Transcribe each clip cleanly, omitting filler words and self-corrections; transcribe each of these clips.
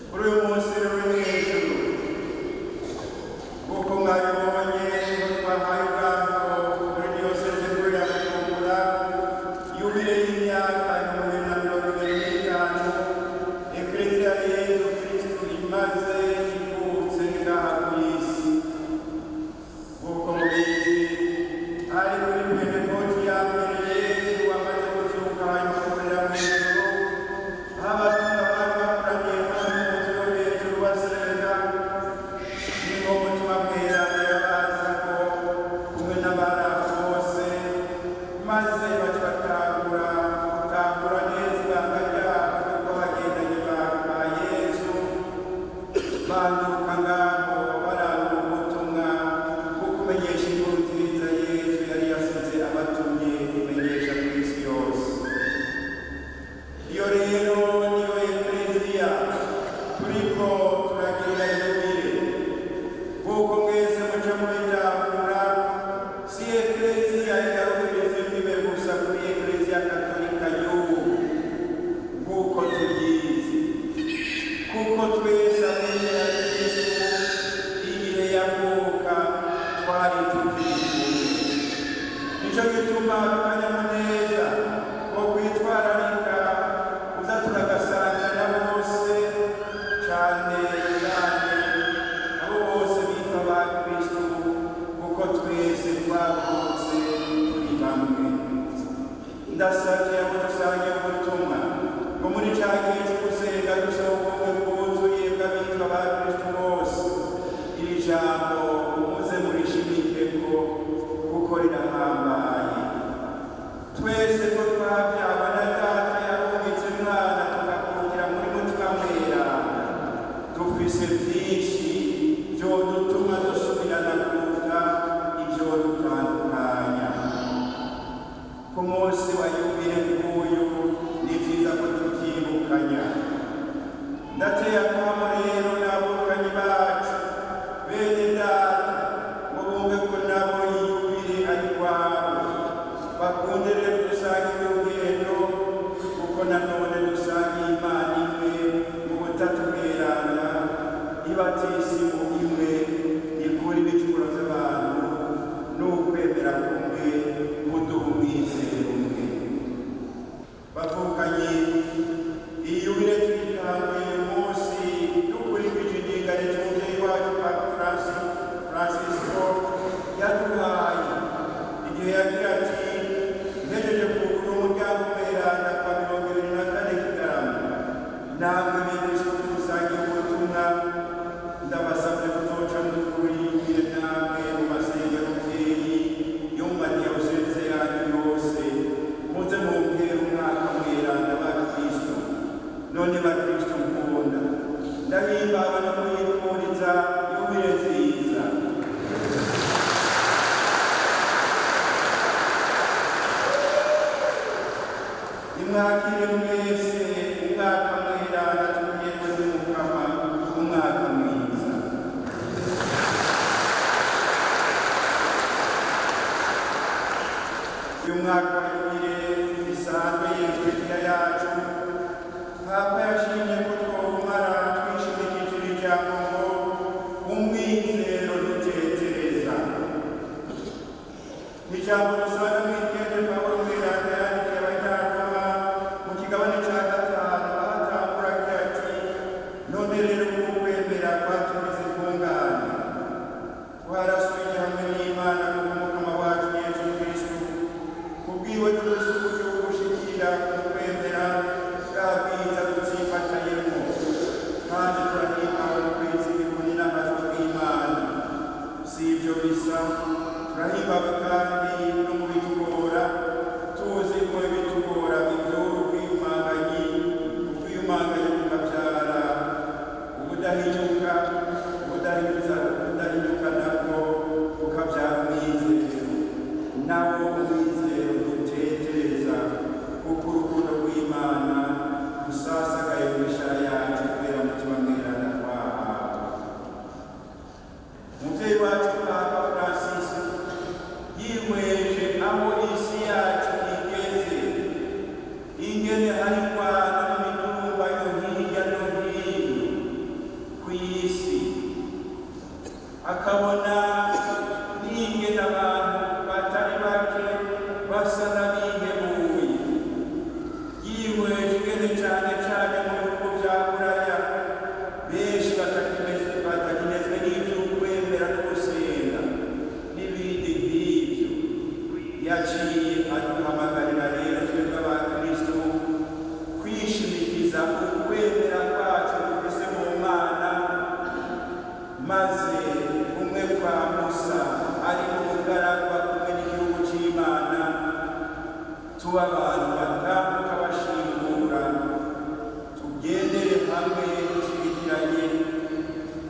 Kuri uyu munsi rero uri mw'ijuru, nk'uko mwabibonye, twahaye ubwango muri diyoseze nkuru ya Bujumbura yubile y'imyaka 2025 Ekleziya Yezu Kristu imaze ivutse ngaha ku isi. Nk'uko mubizi, hari kuri Pentekoti ya mbere Yezu amaze kuzuka hanyuma akorera mw'ijuru, aho abatumwa bari bakoraniye hamwe mu nzu yo hejuru basenga, niho Mutima Mweranda yabazako kumwe n'abari bose, maze baca batangura gutangura neza ibanga ryabo kuko bagendanye ba Yezu, banduka ngaho barangura ubutumwa bwo kumenyesha inkuru nziza Yezu yari yasize abatumye kumenyesha ku isi yose. Iyo rero niyo Ekleziya turiko turagirira yubile. Nk'uko mwese muca mubitahura, si Ekleziya igarukiriza imbibe gusa kuri Ekleziya Katolika y'ubu nk'uko tuyizi, kuko twese abemera Kristu igihe yavuka twari tukiri kumwe. Nico gituma akanyamuneza ko kwitwararika kuza turagasangira na bose, cane cane abo bose bitwa ba Kristu, kuko twese twavutse turi bamwe. Ndasavye abo dusangiye ubutumwa ngo muri ca gihe co gusenga dusaba ubumwe bwuzuye bw'abitwa ba Kristu bose, iri jambo muze murishimikeko kuko rirahambaye. Twese ko twabyawe na Data yarungitse Mwana, tukavukira muri Mutima Mweranda, dufise vyinshi vyodutuma dusubirana kuruta ivyodutandukanya. Ku munsi wa yubile nk'uyu ni vyiza ko tuvyibukanya. Ndateye akamo rero n'abavukanyi bacu, bene Data, ngo bumve ko nabo yubile ari kwabo, bakunde rero dusangiye urugendo, kuko nanone dusangiye Imana imwe mu Butatu Bweranda, ibatisimu imwe ikura ibicumuro vy'abantu, n'ukwemera kumwe kuduha umwizero umwe. Bavukanye, iyi yubile tuyitanguye uyu munsi dukurikije indinganizo umuvyeyi wacu Papa Francisco yaduhaye igihe yagira ati: "Mpejeje kugura umuryango mweranda kwa 24 Kigarama, namwe bepiskopi musangiye ubutumwa, ndabasabye kuzoca mukuru yubile namwe mu masengero muvyeyi yo mu madiyoseze yanyu yose, muze mumpere umwaka mweranda ba Kristo." None bakristo mukunda, ndabimbawe no kuyifuriza yubile nziza. Nimwakire mwese umwaka mweranda tugewe n'Umukama, umwaka mwiza. Uyu mwaka wa yubile bisanzwe y'Ekleziya yacu, Papa yashimye ko twomara twishimikije iri jambo ngo "Umwizero dutetereza". Ijambo dusanga mw'ikete Pawulo Mweranda yandikiye Abanyaroma mu kigabane ca gatanu, aho atangura agira ati: "None rero ukwemera kwatugize intungane, twarasubije hamwe n'Imana kubw'Umukama wacu Yezu Kristu. Kubwiwe dufise uburyo bwo gushikira mu kwemera bwa bwiza dutsimbatayemo, kandi turahimbawe mu kwizigirwa n'amajwi bw'Imana. Si ivyo bisa, turahimbawe kandi no mu bitugora, tuzi ko ibitugora bivyura ubwiyumanganyi, ubwiyumanganyi bukavyara ubudahinyuka." Akabona n'ingene abantu batari bake basa n'abihebuye, yihweje ingene cane cane mu bihugu vya Buraya benshi batakinezwe n'ivy'ukwemera no gusenga n'ibindi nk'ivyo. Yaciye aduhamagarira rero twebwe abakristo kwishimikiza ukwemera kwacu dufise mu Mana, maze kumwe kwa Musa ari mu bugaragwa kumwe n'igihugu c'Imana, tuba abantu batambuka bashingura, tugendere hamwe dushigikiranye,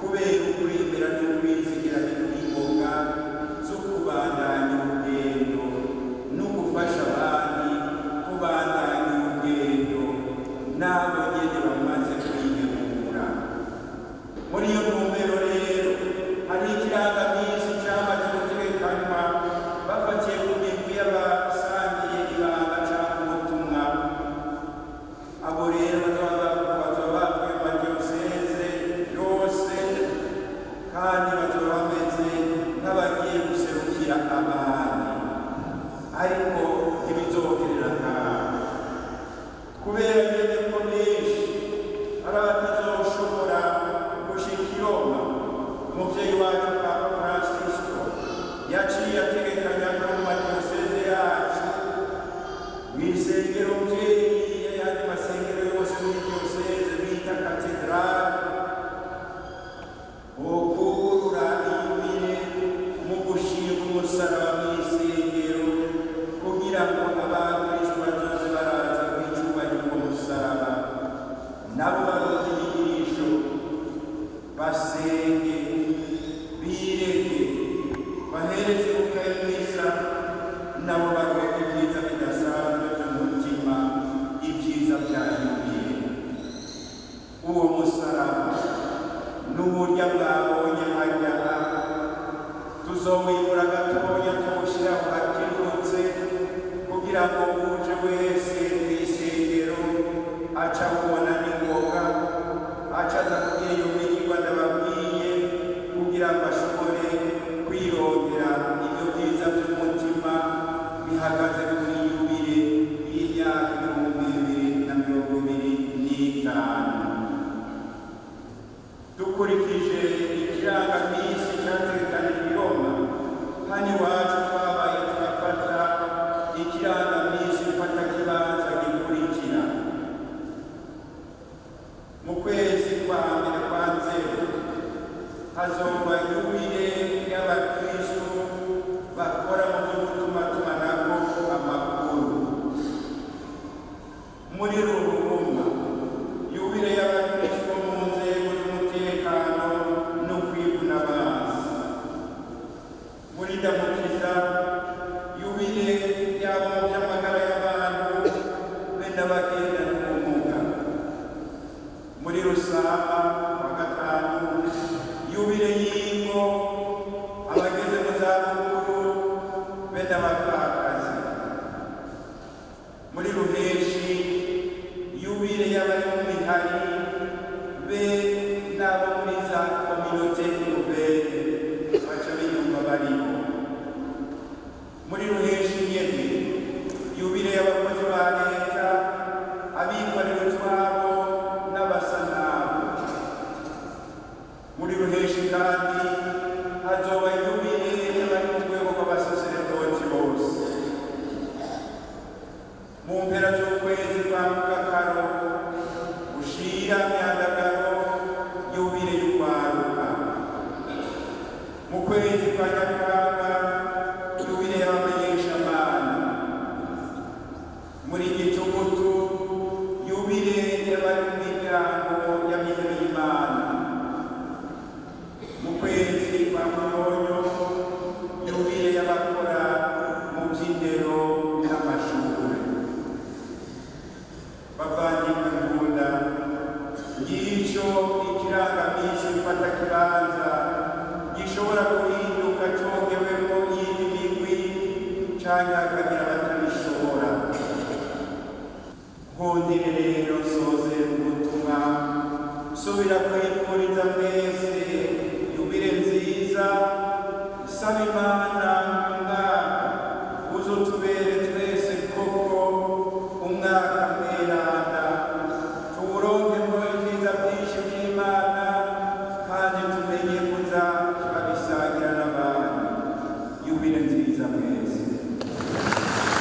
kubera ukwemera n'ukwizigira n'ingoga zo kubandanya urugendo no gufasha abandi kubandanya urugendo n'abo nyene bamaze kwihebura. Muri iyo ntumbero rero hari ikirangaminsi camaze gutegekanywa bafatiye ku migwi y'abasangiye ibanga canke ubutumwa. Abo rero bazoba bavuye mu madiyoseze yose, kandi bazoba bameze nk'abagiye guserukira abandi, ariko ntibizoherera ngaho, kubera nyene ko benshi hari abatazoshobora gushika i Roma. Umuvyeyi wacu Papa Francisco yaciye ategekanya ko mu madiyoseze yacu, mw'isengero mvyeyi y'ayandi masengero yose muri diyoseze bita katedrale, bokugurura iyubile mu gushinga umusaraba mw'isengero, kugira ngo abakristo bazoze baraza kwicubahira uwo musaraba, nabo baronke inyigisho, basenge, bireke, bahereze ukamisa, nabo baronke ibyiza bidasanzwe by'umutima, ibyiza bya yubile. Uwo musaraba n'uburyo bwabonye hajya, tuzowimura gatoya tuwushyira aho hakirutse, kugira ngo uje wese mw'isengero aca awubona n'ingoga, aca aza kugira iyo migirwa ndababwiye, kugira ngo ashobore kwirondera ibyo byiza by'umutima bihagaze kuri yubile y'imyaka 2025. Dukurikije ikirangaminsi cyategekanijwe i Roma, hano iwacu twabaye turafata ikirangaminsi mfatakibanza gikurikira: mu kwezi kwa mbere kwa Nzero hazoba yubile y'abakristo bakora mu byo gutumatumanako amakuru. Muri Ruhuma, yubile y'abakristo mu nzego z'umutekano no kwivuna abansi. Muri Ndamukiza, yubile y'abo mu by'amagara y'abantu be n'abagendana ubumuga. Muri Rusama wa gatanu, yubile y'ingo, abageze mu zabukuru be n'abapfakazi. Muri Ruheshi, yubile y'abari mu mihari be n'abo muri za kominote nouvelle baca biyumva barimo. Muri Ruheshi nyene, yubile y'abakozi ba leta, abikorera utwabo n'abasa nabo. Muri Ruheshi kandi hazoba yubile y'abari mu rwego rw'abasaseredoti bose. Mu mpera z'ukwezi kwa Mukakaro ushira Myandagaro, yubile y'urwaruka. Mu kwezi kwa Nyakanga, yubile y'abamenyeshamana. Muri Gitugutu, yubile y'abari mu miryango y'abihebeye Imana. Mu kwezi kwa Munyonyo, yubile y'abakora mu by'indero n'amashure. Bavandimwe nkunda, ngicyo ikirangaminsi mfatakibanza gishobora guhinduka congewemo iyindi migwi canke hakagira abatabishobora. Nkundire rero nsoze ubutumwa, nsubira kwifuriza mwese yubile nziza. Mwiza, nsaba Imana